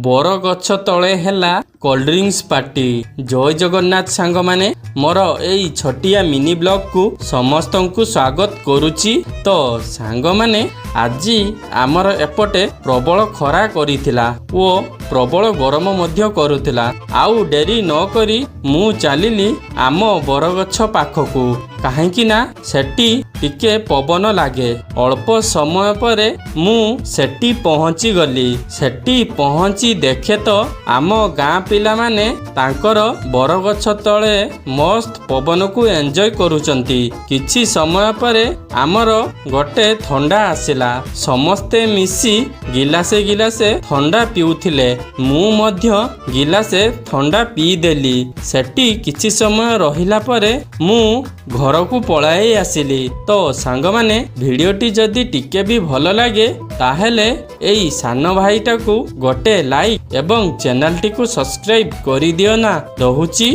ବରଗଛ ତଳେ ହେଲା କୋଲ୍ଡ ଡ୍ରିଙ୍କସ୍ ପାର୍ଟି। ଜୟ ଜଗନ୍ନାଥ ସାଙ୍ଗମାନେ, ମୋର ଏଇ ଛୋଟିଆ ମିନି ବ୍ଲଗକୁ ସମସ୍ତଙ୍କୁ ସ୍ୱାଗତ କରୁଛି। ତ ସାଙ୍ଗମାନେ, ଆଜି ଆମର ଏପଟେ ପ୍ରବଳ ଖରା କରିଥିଲା ଓ ପ୍ରବଳ ଗରମ ମଧ୍ୟ କରୁଥିଲା। ଆଉ ଡେରି ନ କରି ମୁଁ ଚାଲିଲି ଆମ ବରଗଛ ପାଖକୁ, କାହିଁକି ନା ସେଠି ଟିକେ ପବନ ଲାଗେ। ଅଳ୍ପ ସମୟ ପରେ ମୁଁ ସେଠି ପହଞ୍ଚି ଗଲି। ସେଠି ପହଞ୍ଚି ଦେଖେ ତ ଆମ ଗାଁ ପିଲାମାନେ ତାଙ୍କର ବରଗଛ ତଳେ ମସ୍ତ ପବନକୁ ଏନ୍ଜୟ କରୁଛନ୍ତି। କିଛି ସମୟ ପରେ ଆମର ଗୋଟେ ଥଣ୍ଡା ଆସିଲା। ସମସ୍ତେ ମିଶି ଗିଲାସେ ଗିଲାସେ ଥଣ୍ଡା ପିଉଥିଲେ। ମୁଁ ମଧ୍ୟ ଗିଲାସେ ଥଣ୍ଡା ପିଇଦେଲି। ସେଠି କିଛି ସମୟ ରହିଲା ପରେ ମୁଁ ଘରକୁ ପଳାଇ ଆସିଲି। ତ ସାଙ୍ଗମାନେ, ଭିଡ଼ିଓଟି ଯଦି ଟିକେ ବି ଭଲ ଲାଗେ, ତାହେଲେ ଏଇ ସାନ ଭାଇଟାକୁ ଗୋଟେ ଲାଇକ୍ ଏବଂ ଚ୍ୟାନେଲଟିକୁ ସବସ୍କ୍ରାଇବ୍ କରିଦିଅ ନା। ରହୁଛି।